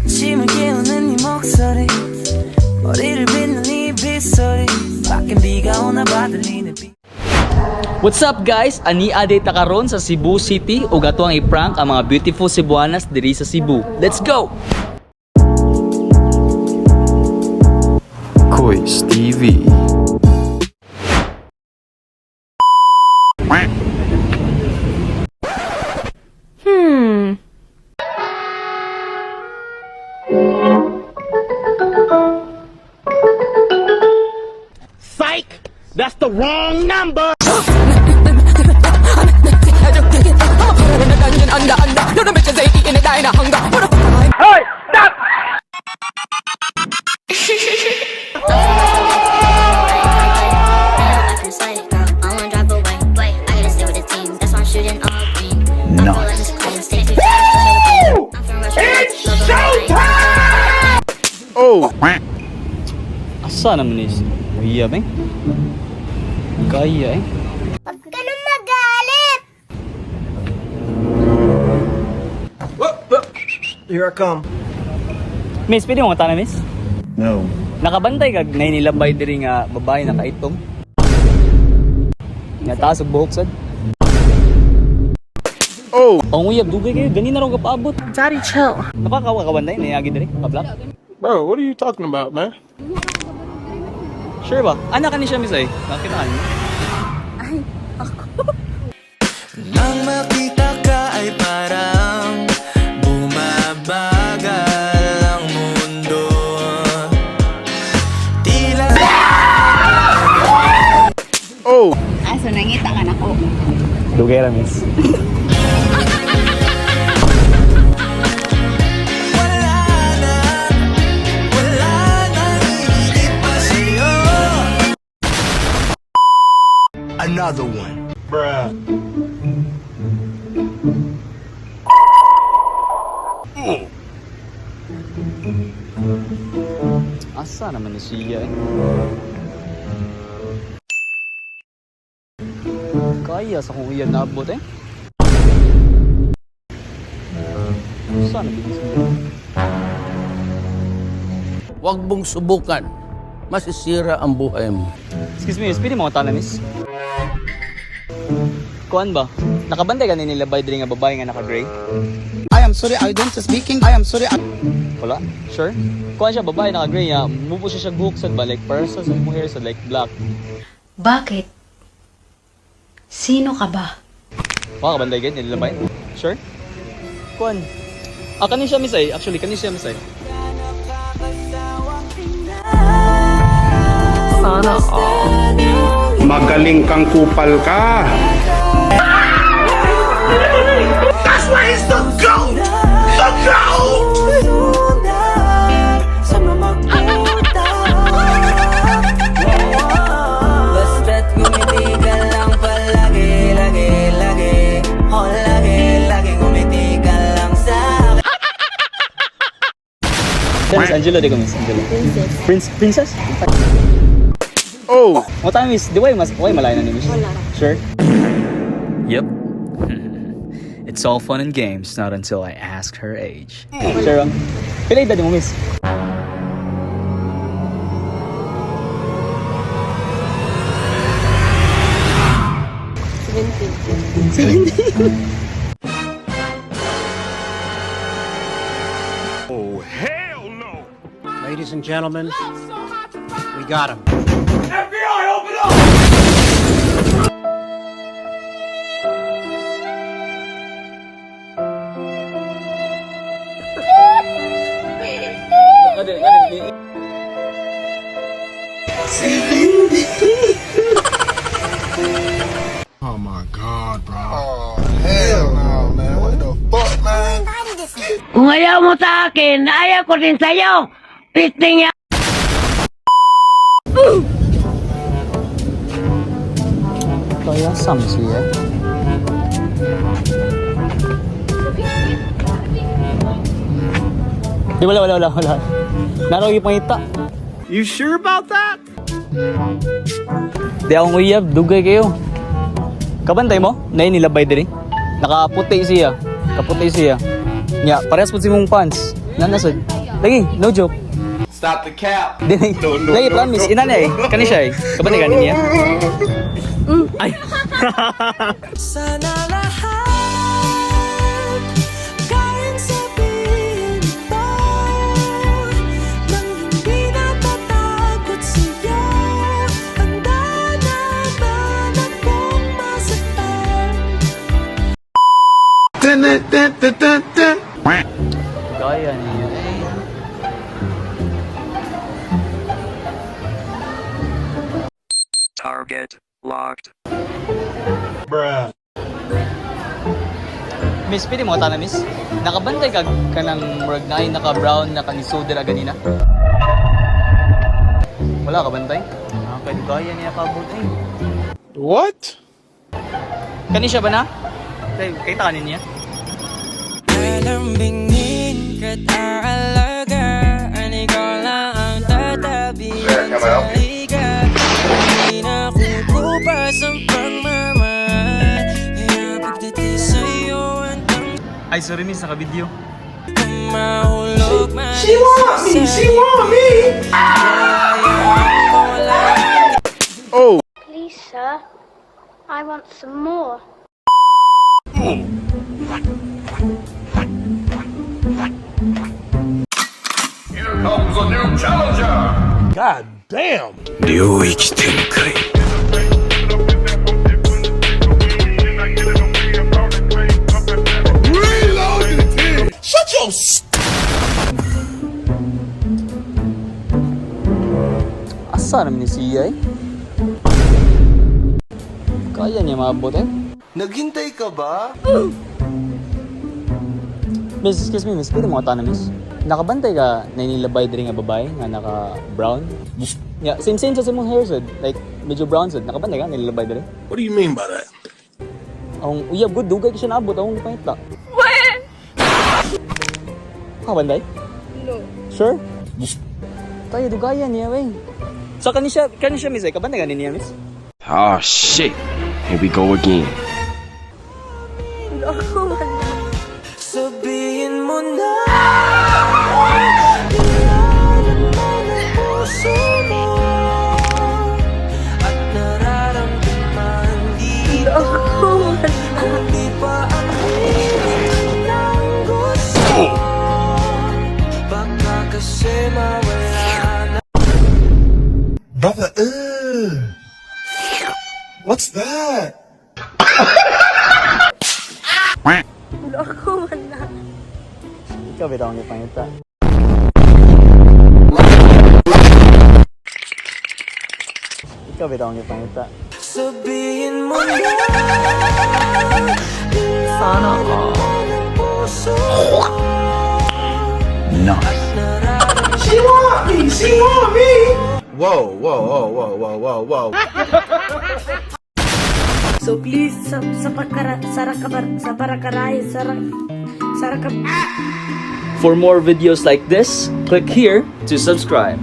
아침을 깨우는 네 목소리 머리를 빗는 이 빗소리 밖엔 비가 오나 봐 들리는 비 What's up, guys? Ani aday ta karon sa Cebu City ug ato ang i-prank ang mga beautiful Cebuanas diri sa Cebu. Let's go! Kois TV. Nice. It's showtime! Oh! Asa naman ni Uya ba? Kaya eh. Huwag ka na magalit! Here I come. Miss, pwede mo tana, miss? No. Nakabantay kag nainilabay diri nga babae nakaitom. Nga taas og buhok sad. Oh! Ang uyab dugay kayo ganina raw kapaabot. Daddy, chill. Napakawa ka banday nayagi diri ka-block. Bro, what are you talking about, man? Sure ba? Anak ka ni siya, miss ay. Nakita ka niya. Nang makita ka ay parang bumabagal ang mundo. Tila Oh! Aso, nangita ka na ko. Dugay ra, miss. wala na, wala nang iibig pa sa'yo. Another one. Bruh. Asa naman ni siya eh. Kaya sa kung iyan naabot eh. Sana din siya. Huwag mong subukan. Masisira ang buhay mo. Excuse me, miss, pwede mo tana, miss? Kuan ba? Nakabantay ka ni nila by diri nga babae nga naka-gray? I am sorry, I don't speaking. I am sorry. Wala? Sure? Kuan siya babae naka-gray nga, mubo siya siya buhok sad ba like para sa imong hair sad like black. Bakit? Sino ka ba? Wala ka bantay gid nila bay? Sure? Kuan. Ah, kanin siya, miss ay. Actually, kanin siya, miss ay. Sana all. Magaling kang kupal ka. Basta't ngumiti ka lang palagi, lagi, lagi. Oh, lagi, lagi ngumiti ka lang sa akin. Miss Angela, di ko, Miss Angela. Princess. Prince, princess? Oh! What time is, di ba mas, why malayo na ni Miss? Wala. Sure? Yep. It's all fun and games, not until I ask her age. Sure bang? Pila edad mo, miss? 17. Oh, hell no! Ladies and gentlemen, we got him. Oh my God, bro. Oh, hell no, man. What the fuck, man? Kung ayaw mo sa akin, ayaw ko din sa'yo. Pisting ya. Kaya sam siya. Di wala wala wala wala. Naro yung pangita. You sure about that? Di akong uyab, dugay kayo. Kabantay mo? Nay nilabay diri. Nakaputi siya. Kaputi siya. Nya, parehas po si mong pants. Nanasod. Lagi, no joke. Stop the cap. Dili, No, no, lagi no, promise. no. Ina na eh. Kani siya eh. Kabantay ka niya? Ay. Sana lahat kayang sabihin ito nang hindi natatakot sa'yo. Handa naman akong masaktan. Dun, dun, dun, dun, dun, dun. Gaya niya eh. Target locked. Bruh. Miss, pili mo tana, miss. Nakabantay ka kanang murag naay naka brown na kaniso dira ganina. Wala ka bantay? Ah, kay gaya niya kabot eh. What? Kani siya ba na? Kay kita kanin niya. Alambingin ka't aalagaan. Ikaw lang ang tatabihan sa higa. Hindi na kukupas ang pagmamahal. Kaya pagdating sa'yo hanggang Ay, sorry miss, naka-video. mahulog man. She want me! She want me! Oh. Please, sir. I want some more. God damn. Reload the Shut your Asa naman ni siya eh? Kaya niya maabot eh. Naghintay ka ba? Miss, excuse me, miss. Pwede mo ka miss? Nakabantay ka na inilabay diri nga babae nga naka brown? Yeah, same same sa imong hair sad. Like medyo brown sad. Nakabantay ka nilabay diri? What do you mean by that? Ang uyab good dugay ka siya naabot akong pangita. Where? Nakabantay? No. Sure? Tayo dugayan niya wey. So kani siya miss eh. Kabantay ka niya miss? Oh shit. Here we go again. Sabihin mo na. Nilalaman ang puso mo at nararamdaman dito. Kung di pa ang hiling ng gusto, baka kasi mawala na. Brother, ugh. What's that? Ikaw bitaw ang ipangita. Ikaw bitaw ang ipangita. Sabihin mo na. Sana all. Ang puso mo. Nice. She want me. She want me. Whoa, whoa, whoa, whoa, whoa, whoa, whoa. So please, sa pagkara, sarakabar, sa barakaray, saraka For more videos like this, click here to subscribe.